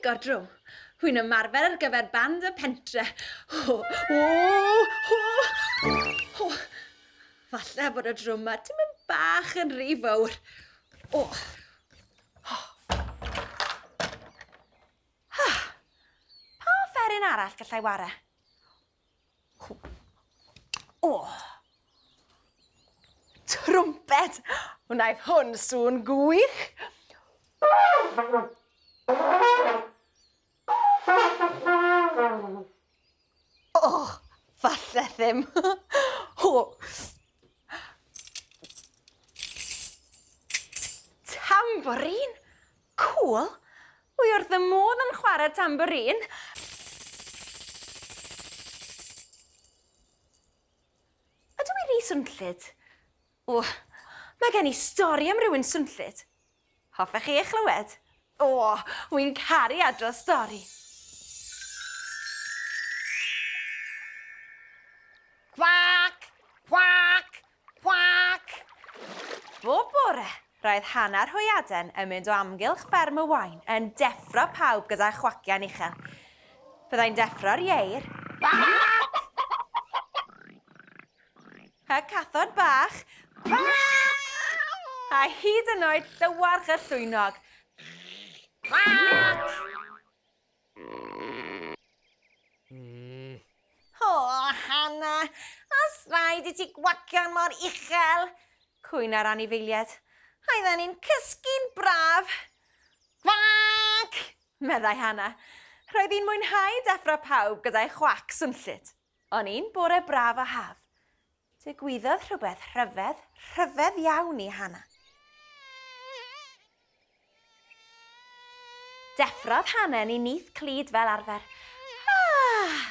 lico'r drwm. Hwy'n ymarfer ar gyfer band y pentre. O, o, o, o. Falle bod y drwm ma tipyn bach yn rhy fawr. O. O. Ha! Pa offeryn arall gallai ware? O! Trwmped! Wnaeth hwn sŵn gwych! O! Falle ddim. O! Tambourine! Cŵl! Wi wrth fy modd yn chwarae tambourine. Ydw i rhy swnllyd? O, mae gen i stori am rywun swnllyd. Hoffech chi ei chlywed? O, wi'n caru adrodd stori. Cwac! Cwac! Cwac! Bob bore, roedd hanner hwyaden yn mynd o amgylch fferm y Waun yn deffro pawb gyda'i chwaciau'n uchel. Byddai'n deffro'r ieir. Cwac! Y cathod bach. Cwac! A hyd yn oed llywarch y llwynog. Cwac! O, Hannah, os rhaid i ti gwacio'n mor uchel, cwyna'r anifeiliaid. Oedden ni'n cysgu'n braf. Gwac! meddai Hannah. Roedd hi'n mwynhau deffro pawb gyda'i chwac swnllyd. Ond un bore braf o haf, digwyddodd rhywbeth rhyfedd, rhyfedd iawn i Hannah. Deffrodd Hanen i nyth clyd fel arfer. Ah!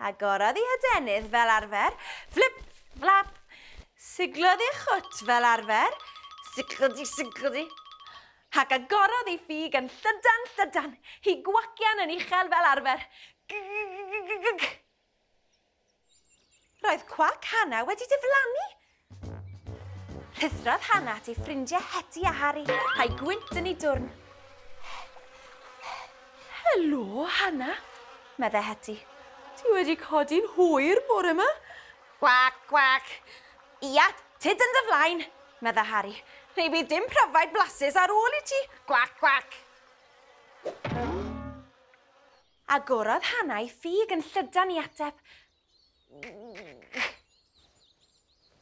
Agorodd ei hadenydd fel arfer. Flip, flap! Siglodd ei chwt fel arfer. Siglodi, siglodi. Ac agorodd ei ffug yn llydan, llydan, hi gwacian yn uchel fel arfer. G-g-g-g-g! Roedd cwac Hannah wedi diflannu! Rhuthrodd Hannah at ei ffrindiau Hetty a Harry, a'i gwynt yn ei dwrn. Helo, Hannah, meddai Hetty. Ti wedi codi'n hwyr bore yma. Cwac, cwac. Ia, tyd yn dy flaen, meddai Harry. Neu bydd dim pryfaid blasus ar ôl i ti. Cwac, cwac. Agorodd Hannah ei ffug yn llydan i ateb.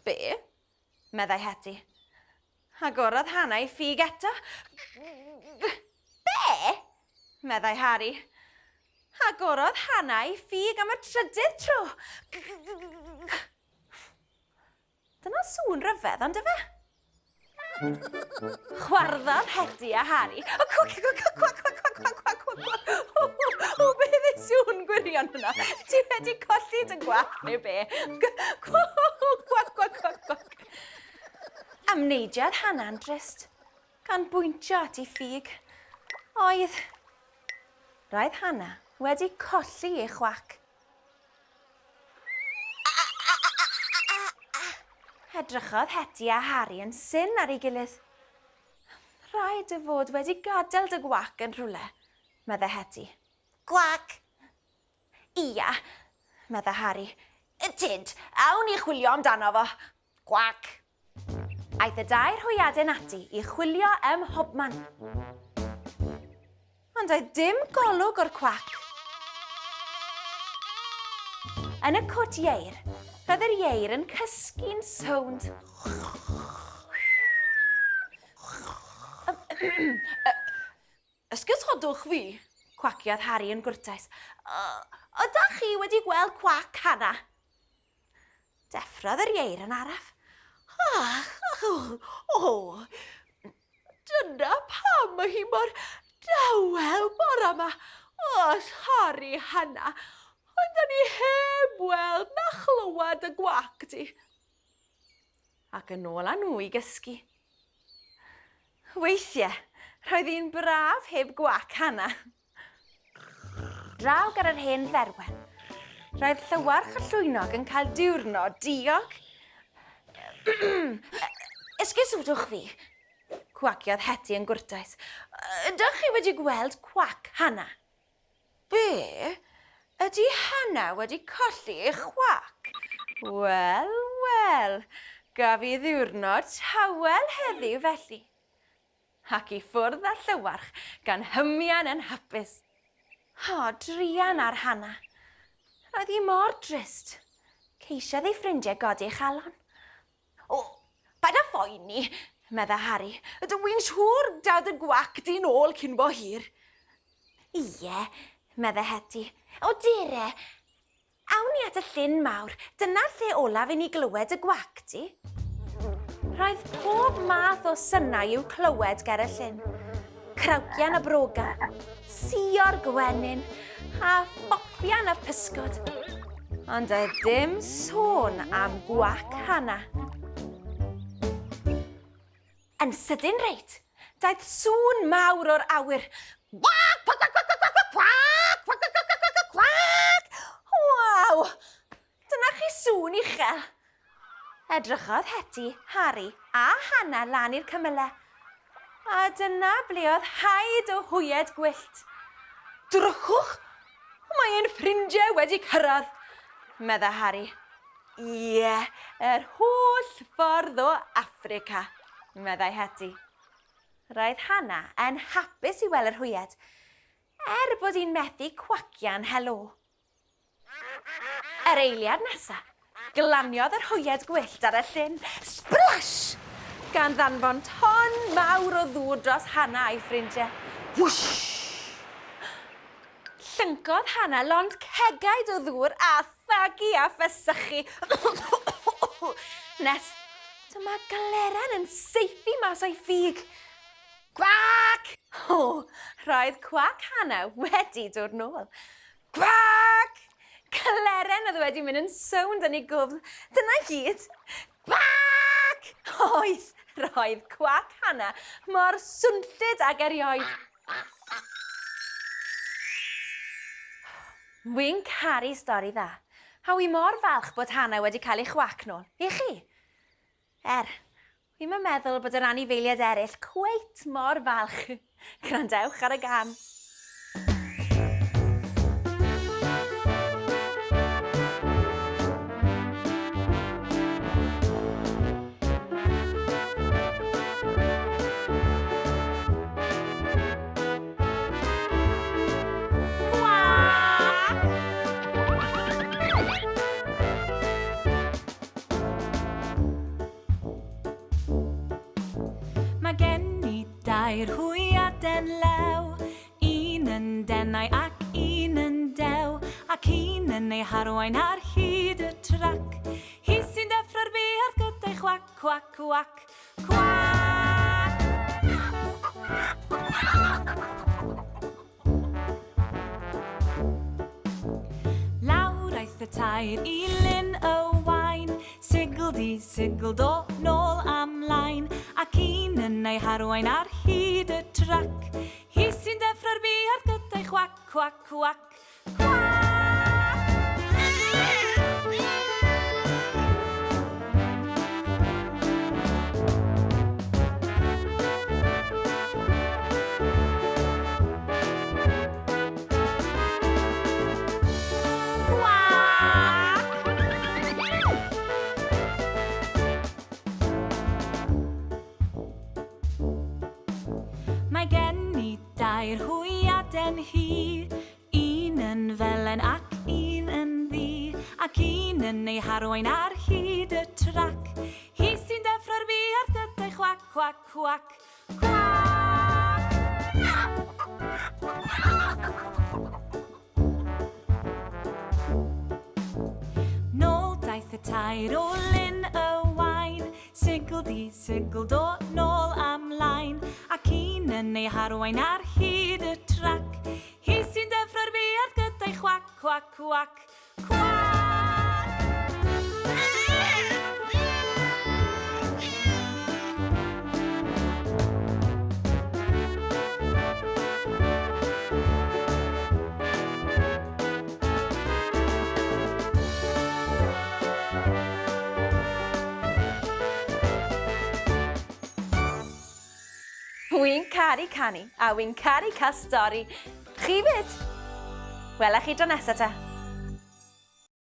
Be? meddai Hetty. Agorodd Hannah ei ffug eto. Be? meddai Harry. Agorodd Hannah ei ffug am y trydydd tro. Dyna sŵn rhyfedd, ond efe? Chwarddodd Hedi a Harry. O, cwac, cwac, cwac, cwac, cwac, cwac, cwac, cwac, cwac, cwac. O, beth yw sŵn gwirion hwnna? Ti wedi colli dy gwac neu be? Cwac, cwac, cwac, cwac, cwac. Amneidiodd Hannah'n drist, gan bwyntio at ei ffug. Oedd. Roedd Hannah wedi colli ei chwac. Edrychodd Hetty a Harry yn syn ar ei gilydd. Rhaid dy fod wedi gadael dy gwac yn rhywle, medde Hetty. Gwac! Ia, medde Harry. Tyd, awn i chwilio amdano fo. Gwac! Aeth y dair hwyaden ati i chwilio ym mhobman. Ond doedd dim golwg o'r cwac. Yn y cwt ieir, roedd yr ieir yn cysgu'n sownd. Esgusodwch fi, cwaciodd Harry yn gwrtais. Ydach chi wedi gweld cwac Hannah? Deffrodd yr ieir yn araf. O, dyna pam mae hi mor dawel bora 'ma. O, sori, Hannah, ond o'n i heb weld na chlywed y gwac di. Ac yn ôl â nhw i gysgu. Weithiau, roedd hi'n braf heb gwac Hannah. Draw ger yr hen dderwen, roedd Llywarch y Llwynog yn cael diwrnod diog. Esgusodwch fi, cwaciodd Hetty yn gwrtais. Ydych chi wedi gweld cwac Hannah? Be? Ydy Hannah wedi colli ei chwac? Wel, wel, gaf i ddiwrnod tawel heddiw felly. Ac i ffwrdd â Llywarch gan hymian yn hapus. O, druan ar Hannah. Roedd hi mor drist. Ceisiodd ei ffrindiau godi ei chalon. O, paid â phoeni, medda Harry. Dw i'n siŵr daw dy gwac di'n ôl cyn bo hir. Ie, medda Hetty. O, dere. Awn ni at y llyn mawr. Dyna'r lle olaf i ni glywed y gwac di. Roedd pob math o synau i'w clywed ger y llyn. Crawcian y broga, sio'r gwenyn, a phopian y pysgod. Ond doedd dim sôn am gwac Hannah. Yn sydyn reit, daeth sŵn mawr o'r awyr. Gwac, gwac, gwac, gwac, gwac, gwac, gwac, gwac, gwac, gwac, gwac, gwac, gwac! Waw! Dyna chi sŵn uchel. Edrychodd Hetty, Harry a Hannah lan i'r cymylau. A dyna ble oedd haid o hwyed gwyllt. Drychwch! Mae ein ffrindiau wedi cyrraedd, medda Harry. Ie, yr holl ffordd o Affrica, meddai Hetty. Roedd Hannah yn hapus i weld yr hwyed, er bod hi'n methu cwacian helo. Yr eiliad nesa, glaniodd yr hwyed gwyllt ar y llyn. Splash! Gan ddanfon ton mawr o ddŵr dros Hannah a'i ffrindiau. Whoosh! Llyncodd Hannah lond cegaid o ddŵr a thagu a phesychu. Nes dyma gleren yn saethu mas o'i ffug. Cwac! O, roedd cwac Hannah wedi dod nôl. Cwac! Cleren oedd wedi mynd yn sownd yn ei gwddf. Dyna gyd. Cwac! Oedd, roedd cwac Hannah mor swnllyd ag erioed. Wi'n caru stori dda. A wi mor falch bod Hannah wedi cael ei chwac nôl. I chi? Er, wi'm yn meddwl bod yr anifeiliaid eraill cweit mor falch. Gwrandewch ar y gân. Mae gen i dair hwyaden lew, un yn denau ac un yn dew, ac un yn ei harwain ar hyd y trac. Hi sy'n deffro'r buarth gyda'i chwac, cwac, cwac, cwac. Lawr aeth y tair i Lyn y Waun, sigl di, sigl do, nôl am lain, ac un yn ei harwain ar hyd y trac. Hi sy'n deffro'r buarth gyda'i chwac, cwac, cwac, cwac. Mae gen i dair hwyaden hi, un yn felen ac un yn ddu, ac un yn ei harwain ar hyd y trac. Hi sy'n deffro'r buarth gyda'i chwac, chwac, chwac. Cwac! Nôl daeth y tair o Lyn y Waun, sigl di, sigl do, nôl am lain, ac un yn ei harwain ar hyd y trac. Hi sy'n deffro'r buarth gyda'i chwac, chwac, chwac, chwac! Wi'n caru canu, a wi'n caru cael stori. Chi fyd? Wela chi dro nesa te.